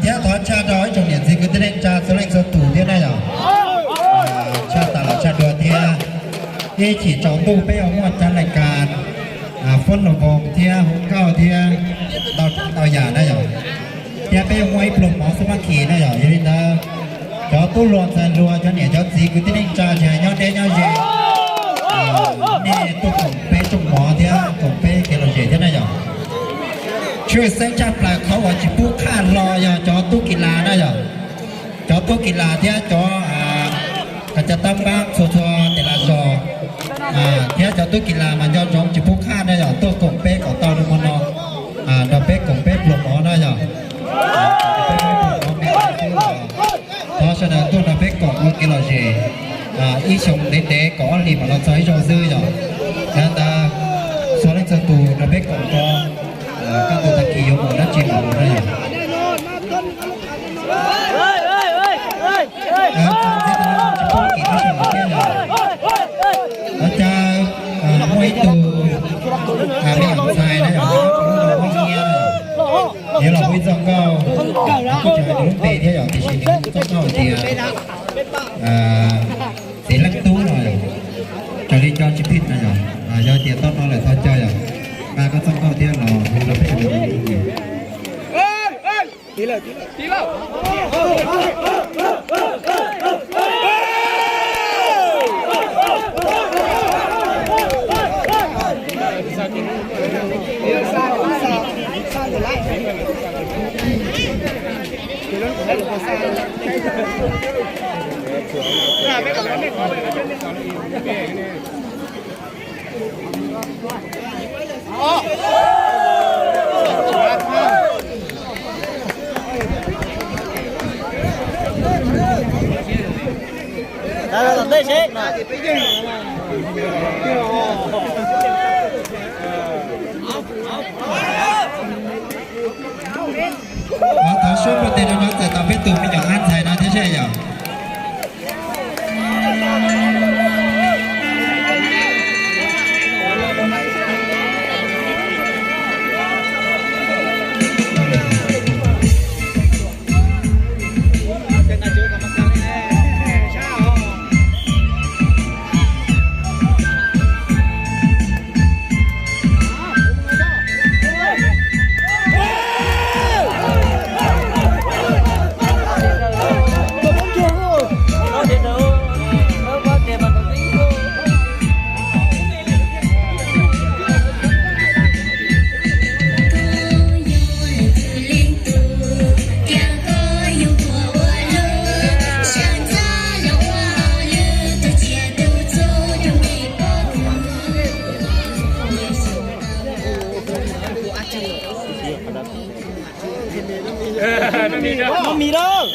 Thiab thov tshaj rau ib tsoom niam txiv kwv tij neej tsa txhua leej txhua tus thiab na yom. Tshaj tas los tshaj dua thiab, ib chim tsaus ntuj peb yuav muaj cov lais kas football thiab hu nkauj thiab ntau tsav ntau yam na yom. Thiab peb yuav muaj ib pluag mov xub mab khi na yom. Yog li ntawd, cov tub hluas ntxhais hluas, cov niam cov txiv kwv tij neej tsa tsis hais nyob deb nyob ze, nej tuaj koom peb tsoom mov thiab koom peb kev lom zem thiab na yom. Tshwj xeeb tshaj plaws qhov uas tsis pub qhaj hlo yog cov tub kis las na yom. Cov tub kis las thiab cov kas cas tab npab txhua txhua tes las zos, thiab cov tub kis las mas nco ntsoov tsis pub qhaj na yom, tuaj koom peb kom tau li hmo no, nrog peb koom peb pluag mov na yom. Thov sawv daws tuaj nrog peb koom ua kev lom zem ib xyoo ntev ntev kom ob hlis mam los txog ib zaug xwb yom. Yog ntawd, txhua leej txhua tus nrog peb koom tso, kaj ntug tag kis yuav mus dab tsi mam mus na yom. Tsis pub kis tab sis mas thiab yom. Lawv caw muaj ib tug me nyuam ntxhais na yom, nyob rau lub zos Mob Nyiab na yom, nws los hu ib txoj nkauj, kuj tsis hais nws lub npe thiab yom, tiam sis nws hu txoj nkauj tias Txiv Leej Tub no yom, raws li nco tsis phim no yom. Yog tias tau no lawm thov caw yom, nqa koj txoj nkauj thiab los hu rau peb sawv daws. Thov suab npua tes rau no txais tau peb tus me nyuam ab ntxhais no thiab seb yom. Noj mis lauj.